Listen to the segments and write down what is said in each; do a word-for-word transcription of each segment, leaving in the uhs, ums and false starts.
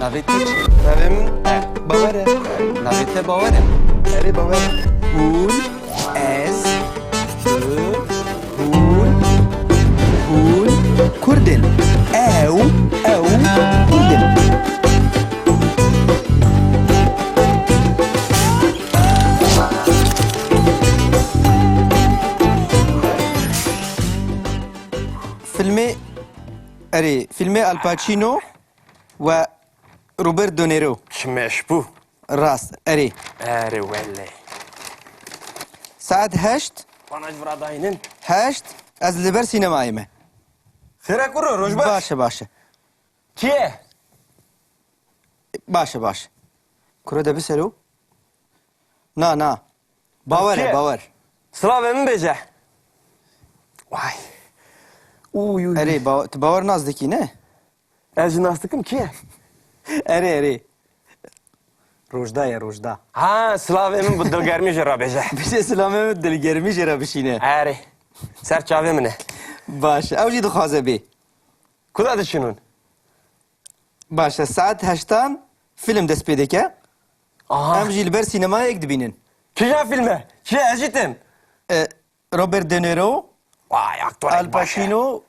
Navê te çi? Navê min Bawer e. Navê te Bawer e? Erê, Bawer e. Hûn, ez, tu, hûn, hûn Kurd in. Ew, ew Kurd in. Filmê, erê, filmê Al Pacino we Robert De Niro. Çi meş bû. Rast, erê. Erê wele. Saet heşt. Bana ji vira dayînin. Heşt, ez li ber sînemayê me. Xêre kuro, roj baş. Baş e, baş e. Kî ye? Baş e, baş e. Kuro de bisero. Na, na. Bawer e, Kî ye? Bawer. Silavê min bêje. Vay. Uy, uy, uy. Erê, ba-, tu Bawer nas dikî, ne? Ez jî nas dikim, kî ye? Erê, erê. Rojda ye, Rojda. Ha, silavê min bi dilgermî jê re bêje. Bişê silavê min dilgermî jê re bişîne. Erê. Ser çavê min e. Baş e. Ew jî dixwaze bê. Ku de diçin hûn? Baş e. Saet heştan fîlm dest pê dike. Aha. Em jî li ber sînemayê yek dibînin. Kîjan fîlm e? Çi ye? Ez jî tim. E, Robert De Niro, Vay, aktorek Al baş e. Pacino.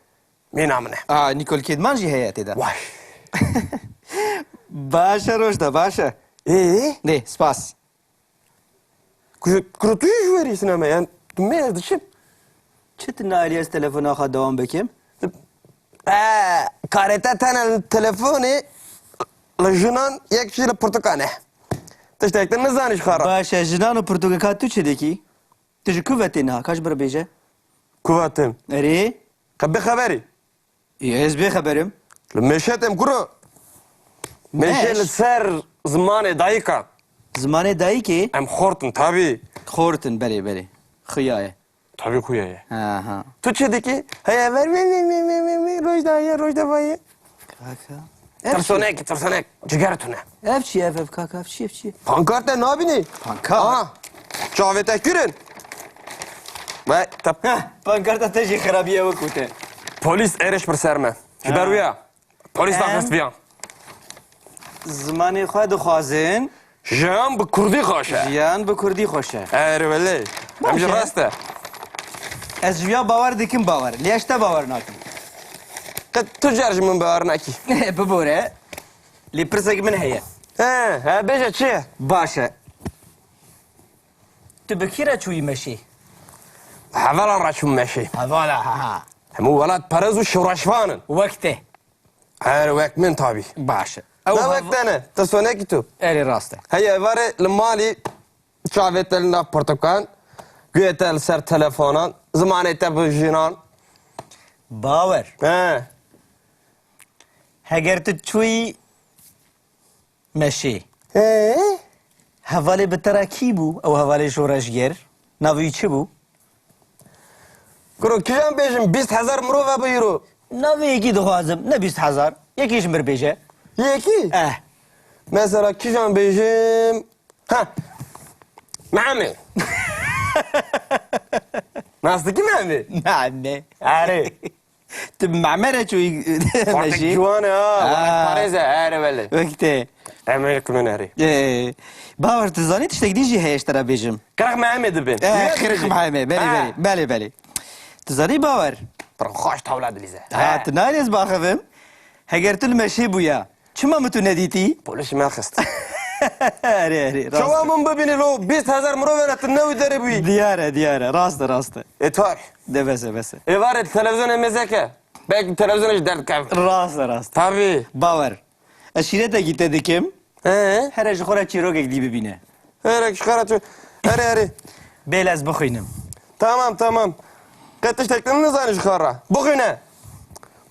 Mîna min e. Aa, Nicole Kidman jî heye tê de. Vay. Baş e, Rojda, baş e. Ee? Nê, spas. Ku-, kuro tu jî ji werî sînema, yani tu me ez diçim. Çi tu nayê ez telefona xwe dewam bikim? Ee, karê te tene li telefonê, li jinan, yek jî li pirtûkan e. Tiştek din nizanî ji xwe re. Baş e, jinan û pirtûka tu çi dikî? Tu ji ku ve tê niha? Ka ji min re bêje. Ku ve tim? Erê? Qe bê xeberî? Ê, ez bê xeberim. Li mêşe tim kuro. Mêşe Mêş? Li ser zimanê dayika. Zimanê dayikê? Em xort in, tabî. Xort in, belê, belê. Xuya ye. Tabî xuya ye. Ha, ha. Tu çi dikî? Heye ver, ver, ver, Rojda ye, Rojda vaye. Kaka. Ev çi? Tirsonek, tirsonek. Ciger tune. Ev çi, ev, ev, kaka, ev çi, ev çi? Pankarte nabînî? Pankart? Aha. Çavê te kirin. Ve tap. Heh, pankarta te jî xerabiye wekû te. Polîs êrîş bir ser me. Ji ber Ha. wî ya. Polîs Em daxist viyan. Zimanê xwe dixwazin. Jiyan bi kurdî xweş e. Jiyan bi kurdî xweş e. Erê welê. Em jî Baş e. rast e. Ez ji ya bawer dikim bawer. Lê ez te bawer nakim. Qet tu car ji min bawer nakî. Bibore. Lê pirsek min heye. He, he, bêje çi ye? Baş e. Tu bi kî re çûyî meşê? Hevalan re çûm meşê. Hevala, ha, ha. Hemû welat perez û şoreşvan in. Wek te. Her wek min tabî. Baş e. Ew Ne hev- wek te ne, tu sonekî tu. Erê rast e. Heye evarê li malî çavê te li nav pirtûkan, guhê te li ser telefonan, zimanê te bi jinan. Bawer. He. Heger tu çûyî meşê. He? Hevalê bi te re kî bû? Ew hevalê şoreşger. Navê wî çi bû? Kuro, kîjan bêjim, bîst hezar mirov hebû îro. Navê yekî dixwazim, ne bîst hezar. Yekî ji mir bêje. Yekî? Eh. Mesela kîjan bêjim? Ha. Mehemê. Nas dikî Mehemê? Mehemê. Erê. Tu bi Mehemê re çûyî Xortek meşî? Ciwan e ha, Ha. Parêz e, erê belê. Wek te. Em ê kimin erê. Ee, Bawer, tu zanî tiştek dî jî heye ji te re bêjim. Qirix Mehemê dibin. Ee, Niye qirix dibin? Mehemê, belê, Ha. belê, belê, belê. Tu zanî Bawer? Pir xweş tawla dilîze. Ha, He. tu nayê ez baxivim. Heger tu li meşê bûya, çima min tu nedîtî? Polis me xist. Erê, erê, rast Çawa e. min bibînî lo bîst hezar mirov ne tu newî derê bûyî. Diyar e, diyar e. Rast e, rast e. E tar. De bes e, bes e. Êvarê televizyonê mêzeke. Belkî televizyonê ji derdikevin. Rast e, rast e. Tabî. Bawer. Ez şîretekî te dikim. He? Here ji xwe re çîrokek dî bibîne. Here ji xwe re tu. Here, here. Bêle ez bixwînim. Tamam, tamam. Qet tiştek din nizanî ji xwe re. Bixwîne.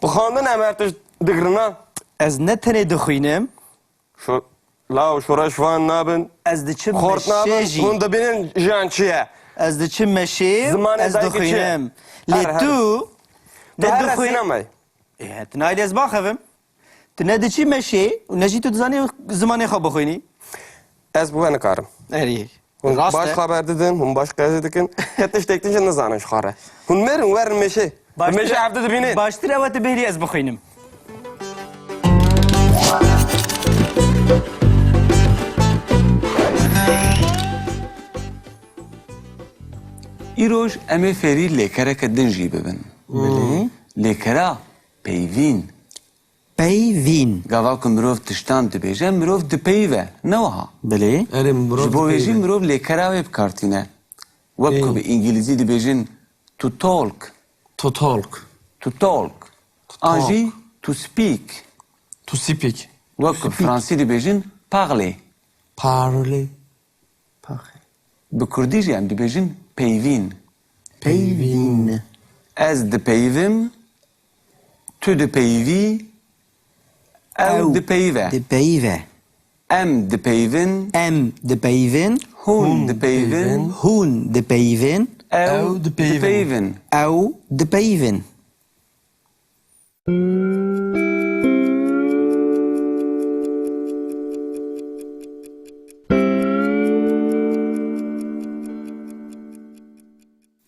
Bi xwendin em her tişt digirina. Ez ne tenê dixwînim. Şo-, law şoreşvan nabin. Ez diçim Xort meşê nabin. jî. Hûn dibînin jiyan çi ye? Ez diçim meşê, Zimanê ez dayikê çi ye? dixwînim. Her, Lê her. tu, Tu tu her dixwî- sînemayê. Ê, tu nayê ez baxevim. Tu ne diçî meşê û ne jî tu dizanî zimanê xwe bixwînî. Ez bi we nikarim. Erê. Hûn Rast baş e. xeber didin, hûn baş qezê dikin. Ke tiştek din jî nizanin ji xwe re. Hûn mêr in, werin meşê. Bi Baştir meşê e, hevdi dibînin. Baştir ew e tu bêrî ez bixwînim. Îroj em ê fêrî lêkereke din jî bibin. Belê. Lêkera peyvîn. Peyvîn. Gava ku mirov tiştan dibêje, mirov dipeyive, ne wiha? Belê. Erê, mirov Ji bo wê jî dipeyive. Mirov lêkera wê bi kar tîne. Wek ku Ê. Bi îngilîzî dibêjin to talk. To talk. To talk. To An talk. Jî to speak. To speak. Wek ku bi fransî dibêjin parler. Parler. Parler. Bi kurdî jî em dibêjin peyvîn. Peyvîn. Ez dipeyivim, tu dipeyivî, ew Ew dipeyive. Dipeyive. Em dipeyivin. Em dipeyivin. Hûn dipeyivin. Hûn dipeyivin. Ew Ew dipeyivin. Dipeyivin. Ew dipeyivin.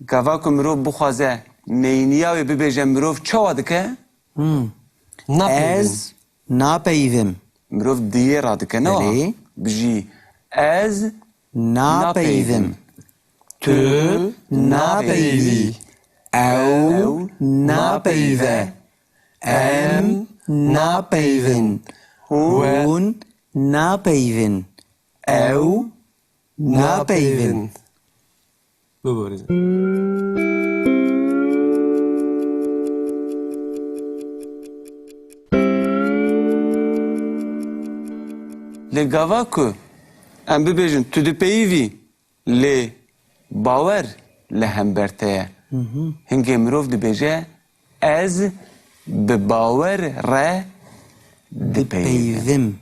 Gava ku mirov bixwaze neyniya wê bibêje, mirov çawa dike? Hmm. Napeyivin. Ez napeyivim. Mirov diyê radike, ne wa? Belê. Bijî. Ez Napeyivim. Napeyivim. Tu Tu napeyivî. Napeyivî. Ew Ew napeyive. Em napeyivin. Hûn Hûn napeyivin. Ew napeyivin. Biborîzin. Lê gava ku em bibêjin tu dipeyivî, lê bawer li hember te ye. Hı hı. Hingê mirov dibêje, ez bi bawer re dipeyivim. Dipeyivim.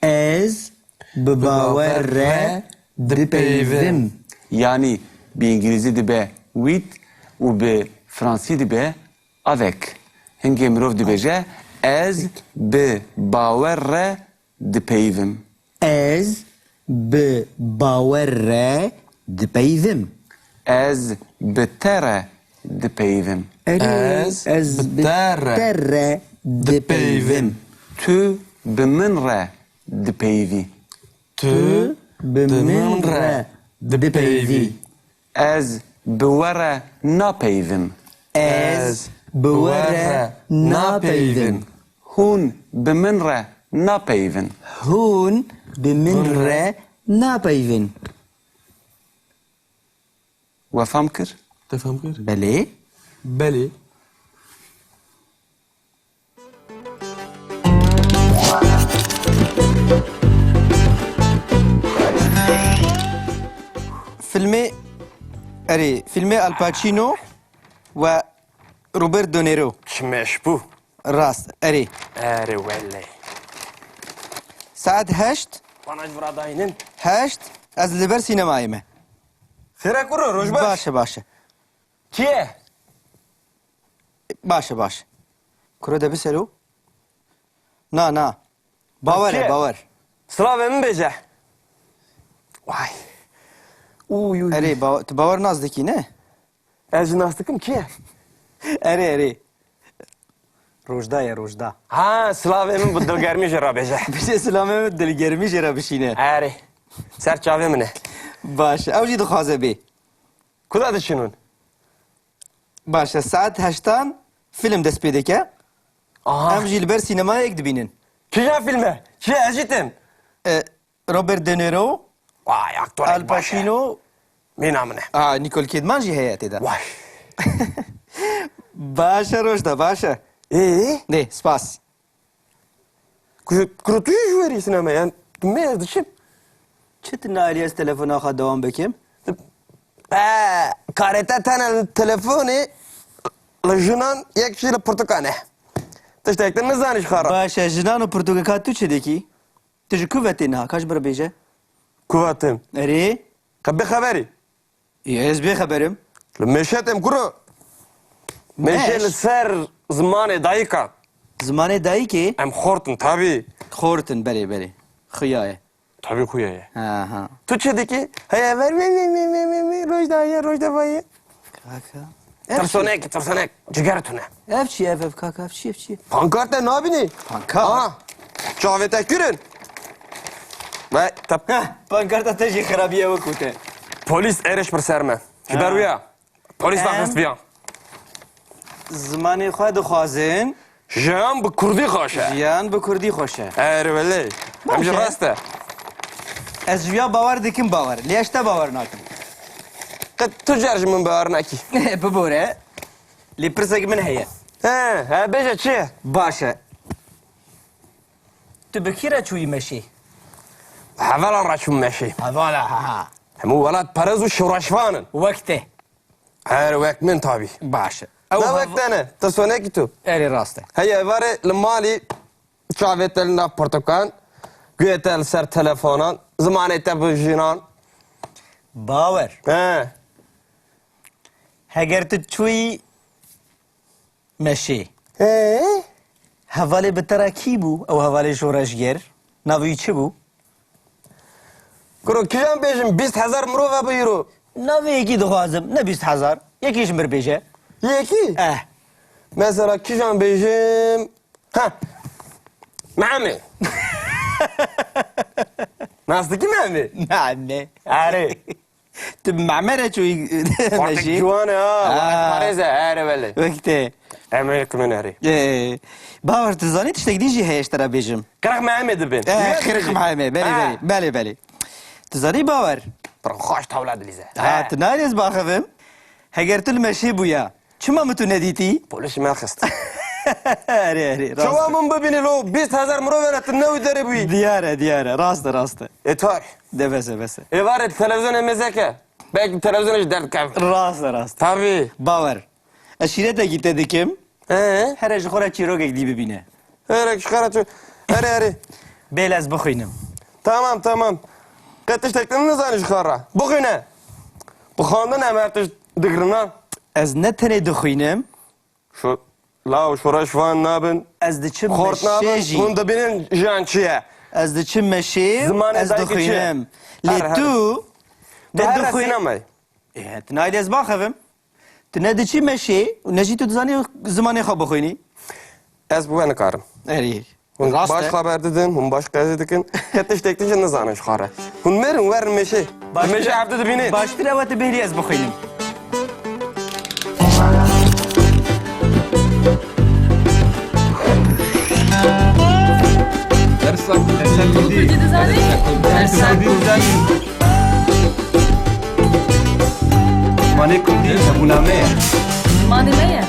Ez bi bawer re dipeyivim. Yanî bi îngilîzî dibe with û bi fransî dibe avec. Hingê mirov dibêje, ez bi bawer re dipeyivim. Ez bi bawer re dipeyivim. Ez bi te re dipeyivim. Erê, Ez ez bi bi te re te re dipeyivim. dipeyivim. Tu bi min re dipeyivî. Tu Tu bi bi min min re re dipeyivî. dipeyivî. Ez bi we re napeyivim. Ez bi we re napeyivim. Hûn bi min re napeyivin. Hûn bi min re napeyivin. We fam kir? Te fam kir? Belê. Belê. Filmê, erê, filmê Al Pacino ve Robert De Niro. Çimeş bû. Rast, erê. Erê wele. Saet heşt. Bana ji vira dayînin. Heşt, ez li ber sînemayê me. Xêre kuro, roj baş. Baş e, baş e. Kî ye? Baş e, baş e. Kuro de biselo. Na, na. Bawer e, bawer. Silavê min bêje. Vay. Uy, uy, uy. Erê, ba-, tu bawer nas dikî, ne? Ez jî nas dikim, kî ye? Erê, erê. Rojda ye, Rojda. Ha, silavê min bi dilgermî jê re bêje. Bêje silavê min dilgermî jê re bişîne. Erê. Ser çavê min e. Baş e. Ew jî dixwaze bê. Ku da diçin hûn? Baş e, saet heştan film dest pê dike. Aha. Em jî li ber sînemayek dibînin. Kîjan fîlm e? Çi ye? Ez jî tim. E, Robert De Niro, Vay, aktorek Al baş e. Pacino. Mîna min e. Aa, Nicole Kidman jî heye tê de. Vay. Baş e, Rojda, baş e. Ee? Nê, spas. Ku-, kuro tu jî ji werî sinema, yani, tu me ez diçim. Çi tu naelî ez telefona xwe dewam bikim? E, karê te tene li telefonê, li jinan yek jî li pirtûkan e. Tiştek din nizanî ji xwe re. Baş e, jinan û pirtûkeka tu çi dikî? Tu ji ku ve tê niha? Ka ji min re bêje. Ku ve tim? Erê? Qe bê xeberî. Ê, ez bê xeberim. Li mêşe tim kuro. Mêşe Mêş? Li ser zimanê dayika. Zimanê dayikê? Em xort in, tabî. Xort in, belê, belê. Xuya ye. Tabî xuya ye. Ha, ha. Tu çi dikî? Heye ver, vê, vê, vê, vê, vê, vê, roj daye, roj davaye. Kaka. Ev çi? Tirsonek, tirsonek. Ciger tune. Ev çi, ev, ev, kaka, ev çi, ev çi? Pankart te nabînî? Pankart? Ha. Çavê te kirin. Vay, tap. Heh, pankarta te jî xirabiye wekû te. Polîs êrîş bir ser me. Ji ber Ha. wî ya. Polîs Em. daxist viya. Zimanê xwe dixwazin. Jiyan bi kurdî xweş e. Jiyan bi kurdî xweş e. Erê welê. Em jî Baş e. rast e. Ez ji ya bawer dikim bawer. Lê ez te bawer nakim. Qet tu car ji min bawer nakî. Bibore. Lê pirsek min heye. He, he, bêje çi ye? Baş e. Tu bi kî re çûyî meşê? Hevalan re çûm meşê. Hevala, ha, ha. Hemû welat perez û şoreşvan in. Wek te. Her wek min tabî. Baş e. Ew Ne hev- wek te ne? Te sonekî tu. Erê rast e. Hey, evarê li malî çavê te li nav pirtûkan, guhê te li ser telefonan, zimanê te bi jinan. Bawer. He. Heger tu çûyî meşê. He? Hevalê bi te re kî bû? Ew hevalê şoreşger. Navê wî çi bû? Kuro, kîjan bêjim? Bîst hezar mirov hebû îro. Navê yekî dixwazim. Ne bîst hezar. Yekî ji mir bêje. Yekî? Eh. Mesela kîjan bêjim? Ha. Mehemê. Nas dikî Mehemê? Mehemê. Erê. Tu bi Mehemê re çûyî Xortik meşî? ciwan e ha. Ha. Parêz e, erê belê. Wek te. Em ê kimin erê. Ee, Bawer, tu zanî tiştek dî jî heye ji te re bêjim. Qirix Mehemê dibin. Eh, Wî qirix dibin. Mehemê, belê, Ha. belê, belê, belê. Tu zanî Bawer? Pir xweş tawla dilîze. Ha, He. tu nayê ez baxivim. Heger tu li meşê bûya, çima min tu nedîtî? Polis me xist. Erê, erê, rast Çawa e. min bibînî lo, bîst hezar mirov e, tu ne wî derê bûyî. Diyar e, diyar e. Rast e, rast e. E, tar. De bes e, bes e. Êvarê televizyonê mêzeke. Belkî televizyonê ji derdikevin. Rast e, rast e. Tabii. Bawer. Ez şîretekî te dikim. Ee? Here ji xwe re çîrokek dî bibîne. Here ji xwe re tu-, here, here. Bêle ez bixwînim. Tamam, tamam. Qet tiştek din nizanî ji xwe re. Bixwîne. Bi xwendin em her tişt digirina. Ez ne tenê dixwînim. Şu law şoreş van nabin. Ez diçim Xort meşê nabin. jî. Hûn dibînin jiyan çi ye? Ez diçim meşê, Zimanê ez dayikê çi ye? dixwînim. Her, Lê her. tu, Tu te her dixwî- sinemay. Ê, tu nayê ez baxivim. Tu ne diçî meşê û ne jî tu dizanî zimanê xwe bixwînî. Ez bi we nikarim. Erê. Hûn Rast baş e. xeber didin, hûn baş qezî dikin. Ke tiştek tişt nizanin ji xwe re. Hûn mêrin werin meşê. Baş Meşê hevdu dibînin. Baştir ew e tu bêlî ez bixwînim. Dersa Kurdî. Kurdî dizanî? Dersa Kurdî dizanî. Zimanê Kurdî hebûna me ye. Zimanê me ye.